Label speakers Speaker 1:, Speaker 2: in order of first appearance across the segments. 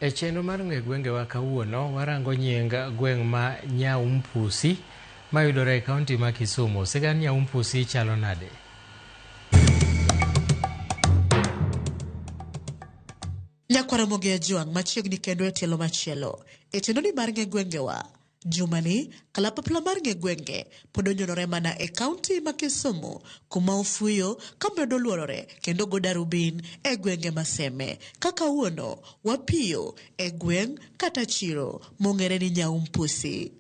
Speaker 1: E chenro mar Ng'e Gwengewa kawuono, warango nying gweng' ma Nyaumpusi mayudore e kaunti ma Kisumu. Sigand Nyaumpusi chalo nade?
Speaker 2: Nyakwar Ramogi Ajwang' machiegni kendo e tielo machielo. E chenroni mar Ng'e Gwengewa, Jumani, kalapapla mar Ng'e Gwenge pod onyonore mana e kaunti ma Kisumu kuma ofuyo ka medo luorore kendo go darubin e gwenge ma Seme. Ka kawuono wapiyo e gweng' kata chiro mong'ere ni Nyaumpusi.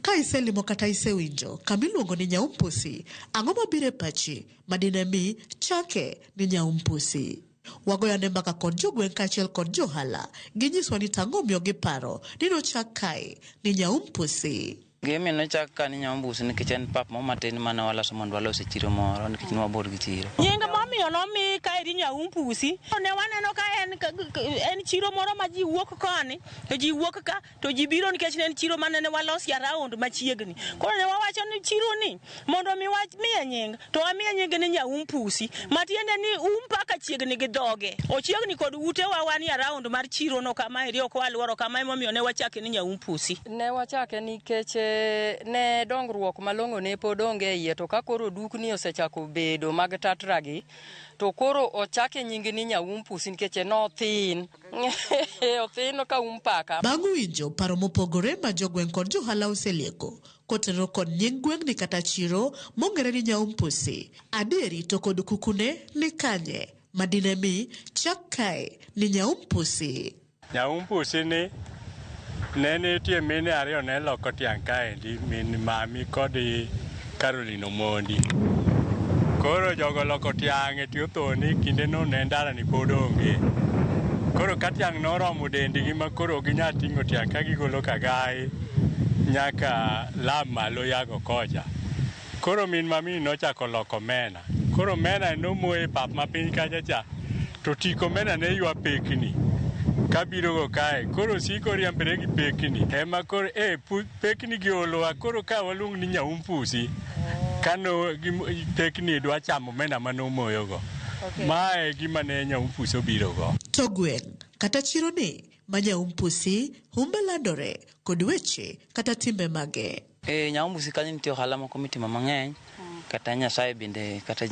Speaker 2: Ka iselimo kata isewinjo kama iluongo ni Nyaumpusi, ang'o mabiro e pachi ma dine mi chake ni Nyaumpusi? Wagoyo ane mbaka kod jogweng' kaachiel kod johala. Ginyiswa ni to ang'o omiyo giparo ni nochak kae ni Nyaumpusi.
Speaker 3: Gima nochak ka ni Nyaumbusi nikech en pap moro matin mane waloso mondo walos e chiro moro nikech ne wabor gi chiro.
Speaker 4: Nying momiyo nomi kaeri Nyaumpusi, ne waneno ka en, en chiro moro ma ji wuok koni to ji wuok ka to ji biro nikech ne en chiro mane ne walosi around machiegni. Koro ne wawacho ni chiro ni mondo mi wamiye nying to wamiye nying ni Nyaumpusi, matiende ni um paka chiegni gi dhoge. Ochiegni kod utewa wanie around mar chiro no kama eri ok waluoro kama emomiyo ne wachake ni Nyaumpusi.
Speaker 5: Ne wachake nikech ne dongruok malong'o ne pod onge e iye to ka koro dukni osechako bedo mag tatra gi to koro ochake nying ni Nyaumpusi nikech nothin. Othin ka um paka.
Speaker 2: Bang' winjo paro mopogore ma jogweng' kod johala oselieko kotenore kod nying gweng'ni kata chiro mong'ere ni Nyaumpusi, adieri to kod kukune ni kanye ma dine mi chak kae ni Nyaumpusi?
Speaker 6: Nyaumpusi ni ne nitie mine ariyo ne loko tiang' kaendi, min mami kod Caroline Omondi. Koro jogo loko tiang' e tie othoni kinde no ne ndara ni pod onge. Koro ka tiang' noromo dendgi ma koro ok ginyal ting'o tiang' ka gigolo Kagai nyaka lam malo yago kocha. Koro min mamini nochako loko omena. Koro omena nomoye e pap mapiny kacha cha to tik omena ne ywa pekni kabirogo kae. Koro osiko riembore gi pekni. Ema koro e pekni gi olowa koro ka waluong ni nyaumpusi kano pekni dwa chamo omena mane omoyogo. Okay. Mae e gima ne nyaumpusi obirogo.
Speaker 2: To gweng' kata chironi ma nyaumpusi humbe landore kod weche kata timbe mage.
Speaker 3: E Nyaumbusi kanyo nitie ohala moko mitimo mang'eny kata Nyasaye bende kata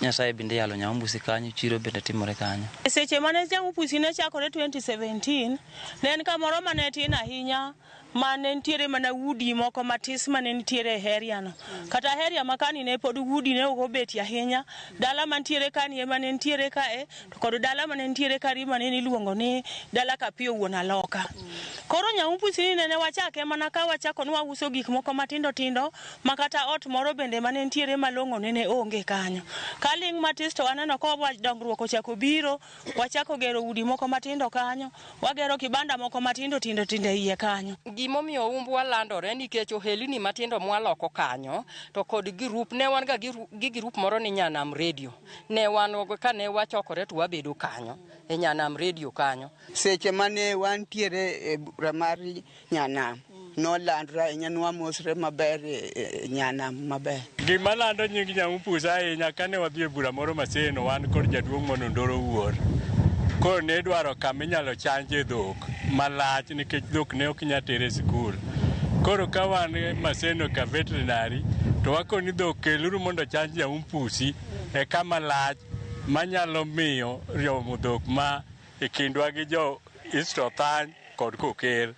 Speaker 3: Nyasaye bende yalo Nyaumbusi kanyo, chiro bende timore kanyo.
Speaker 4: E seche mane Nyaumbusi ne chakore 2017, ne en kamoro mane tin ahinya ma ne nitiere mana udi moko matis mane nitiere e area no. Kata area ma kani ne pod udi ne ok obetie ahinya. Dala mantiere kani ema ne nitiere kae to kod dala mane nitiere kari mane iluongo ni dala Kapiyo wuon Aloka. Koro Nyaumpusi ni nene wachake mana ka wachako ni wauso gik moko matindo tindo ma kata ot moro bende mane nitiere malong'o nene onge kanyo. Ka ling' matis to waneno ka dongruok ochako biro, wachako gero udi moko matindo kanyo, wagero kibanda moko matindo tindo tindo e iye kanyo.
Speaker 5: Gimomiyo umbwa landore nikech ohelni matindo mwaloko kanyo to kod girup ne wan ga gi girup moro ni Nyanam Radio. Ne wan ka ne wachokore to wabedo kanyo e Nyanam Radio kanyo.
Speaker 7: Seche mane wantiere e bura mar Nyanam, nolandre ahinya, nwamosre maber e Nyanam maber.
Speaker 6: Gima lando nying Nyaumpusa ahinya kane wadhi e bura moro Maseno wan kod jaduong' mono Ndoro Wuor. Koro ne idwaro kama inyalo chanje dhok malach nikech dhok ne ok nyal ter e sikul. Koro ka wan Maseno ka veterinary to wakoni dhok keluru mondo chanj Nyaumpusi e kama lach manyalo miyo romo dhok ma e kindwa gi jo East Othany kod Koker.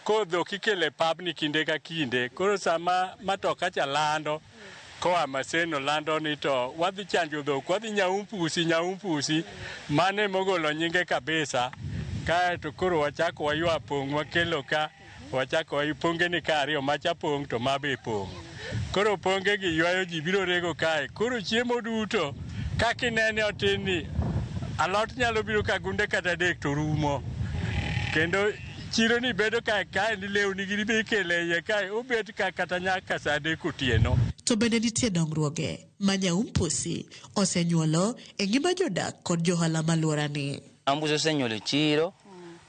Speaker 6: Koro dhok ikelo e pabni kinde ka kinde. Koro sama matoka cha lando koa Maseno lando ni to wadhi chanjo dhok, wadhi Nyaumpusi, Nyaumpusi. Mano emogolo nyinge kabisa. Kaeto koro wachako waywa pong' wakelo ka. Wachako wayu ponge ni ka ariyo macha pong' to ma be pong'. Koro ponge gi ywayo ji biro rego kae. Koro chiemo duto kaka inene otin ni alot nyalo biro ka gunde kata adek to rumo. Kendo chiro ni bedo kae kae ni lewni gini be ikelo e iye kae obet ka kata nyaka saa adek otieno.
Speaker 2: To bende nitie dongruoge ma Nyaumpusi osenyuolo e ngima jodak kod johala malworani.
Speaker 3: Nyaumbusi osenyuolo chiro,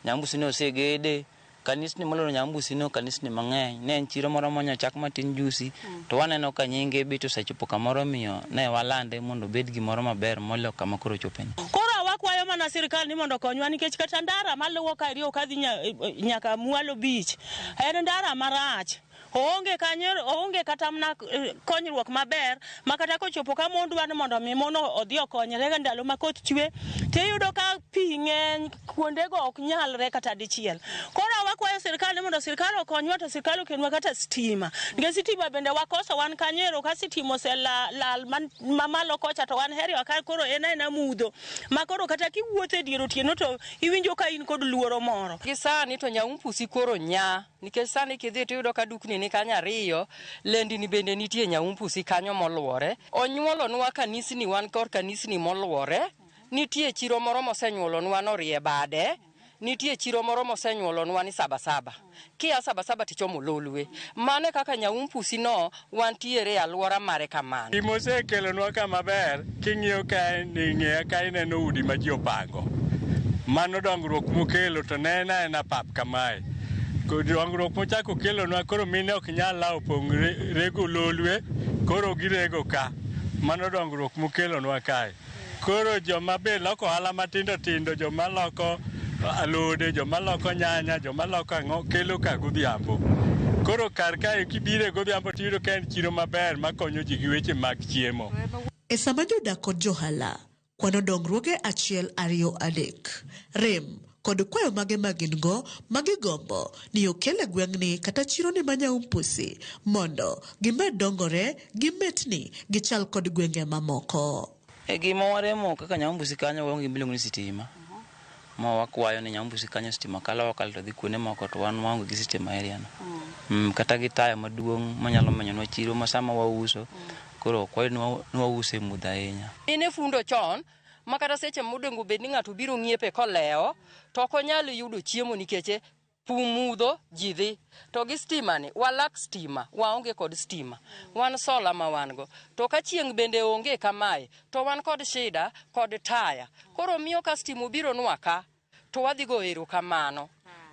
Speaker 3: Nyaumbusi ne osegede, Kanisni moloro Nyambusi no kanisni mang'eny. Ne en chiro moro monya chak matin jusi to waneno ka nyinge bet osechopo kamoro omiyo ne walande mondo obed gimoro maber moloyo kama koro ochopeni.
Speaker 4: Koro wakwayo mana. mana sirikal ni mondo okonywa nikech kata ndara maluwo kaeri ok adhi nyaka mwalo beach en ndara marach. Oonge kanyo, oonge kata mana konyruok maber ma kata kochopo ka mon dwa ni mondo mi mon odhi okonyre ndalo ma koth chwe tiyudo ka pi ng'eny kuondego ok nyalre kata dichiel. Koro wakwayo sirikal ni mondo sirikal okonywa to sirikal okelnwa kata stima nikech sitima bende wakoso wan kanyo ero ka sitima oselal mamalo kocha to wan heriwa ka koro en aena mudho ma koro kata kiwuotho e dier otieno to iwinjo ka in kod luoro moro.
Speaker 5: Gi sani to Nyaumpusi koro nya nikech sani kidhi tiyudo ka dukni ni kanyo ariyo, lendni bende nitie Nyaumpusi kanyo moluore. Onyuolonwa kanisni, wan kod kanisni moluore. Nitie chiro moro mosenyuolonwa norie bade. Nitie chiro moro mosenyuolonwa ni Sabasaba. Kia Sabasaba tichomo Lolwe. Mano kaka Nyaumpusi no wantiere e alwora mare kamano.
Speaker 6: Gima osekelonwa ka maber, king'iyo kae ni ng'iya ka ineno udi ma ji opango. Mano dongruok mokelo to ne en aena pap kamae. Dongruok mochako okelonwa koro mine ok nyal lawo pong' rego Lolwe, koro girego ka. Mano dongruok mokelonwa kae. Koro joma be loko ohala matindo tindo, joma loko alode, joma loko nyanya, joma loko ang'o, kelo ka godhiambo. Koro kar kae kibire godhiambo tiyudo ka en chiro maber makonyo ji gi weche mag chiemo.
Speaker 2: E sama jodak kod johala kwano dongruoge 1, 2, 3 rem kod kwayo mage ma gin go ma gigombo ni okel e gweng'ni kata chironi ma Nyaumpusi mondo gimed dongore gimetni gichal kod gwenge mamoko.
Speaker 3: E gima waremo kaka Nyaumpusi kanyo waonge gima iluongo ni sitima. Ma wakwayo ni Nyaumpusi kanyo sitima kalo wakalo to dhi kuonde moko to wan waonge gi sitima area no. Kata gi taya maduong' manyalo menyonwa chiro ma sama wauso koro ok wayud ni wauso e mudho ahinya.
Speaker 5: Mine fundo chon ma kata seche modengo bed ni ng'ato biro ng'iepe kolewo to ok onyal yudo chiemo nikech mudho ji dhi. To gi stima ni walak stima, waonge kod stima. Wan sola ma wan go. To ka chieng' bende onge kamae to wan kod shida kod taya. Koro miyo ka stima obiro nwa ka to wadhi go erokamano.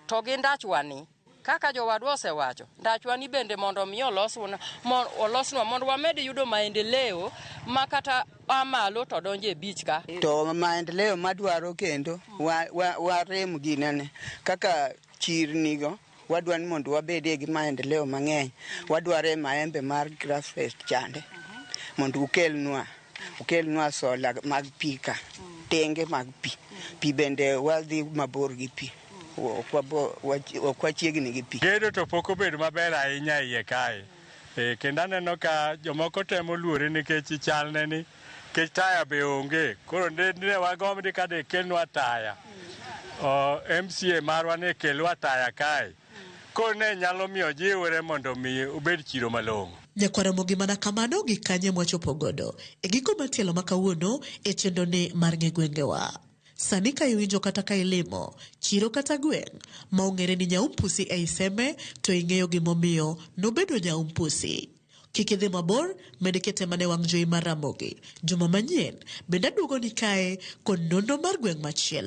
Speaker 5: To gi ndachwa ni kaka jowadwa osewacho, ndachwa ni bende mondo mi olosnwa mondo wamed yudo maendeleo ma kata amalo to donjo e beach ka.
Speaker 7: To maendeleo madwaro kendo warem ginene kaka chirnigo wadwa ni mondo wabedie gi maendeleo mang'eny. Wadware maembe mar Grassfest chande mondo ukelnwa sola mag pi ka, tenge mag pi. Pi bende wadhi mabor gi pi. Ok wachiegni gi pi.
Speaker 6: Gedo to pok obedo maber ahinya iye kae. Kendo aneno ka jomoko temo luore nikech chalne ni nikech taya be onge. Koro ne wagomb ni ka de kelnwa taya. MCA marwa ne kelwa taya kae. Koro ne nyalo miyo jiwre mondo mi obed chiro malong'o.
Speaker 2: Nyakwaramogi mana kamano gi kanye mwachopo godo e giko matielo ma kawuono e chenroni mar ng'e gwengewa. Sani ka iwinjo kata ka ilimo chiro kata gweng' ma ong'ere ni Nyaumpusi ei Seme to ing'eyo gimomiyo nobedo Nyaumpusi. Kik idhi mabor, med kete mana e wang' jowi mar Ramogi. Juma manyien bende aduogo ni kae kod nonro mar gweng' machielo.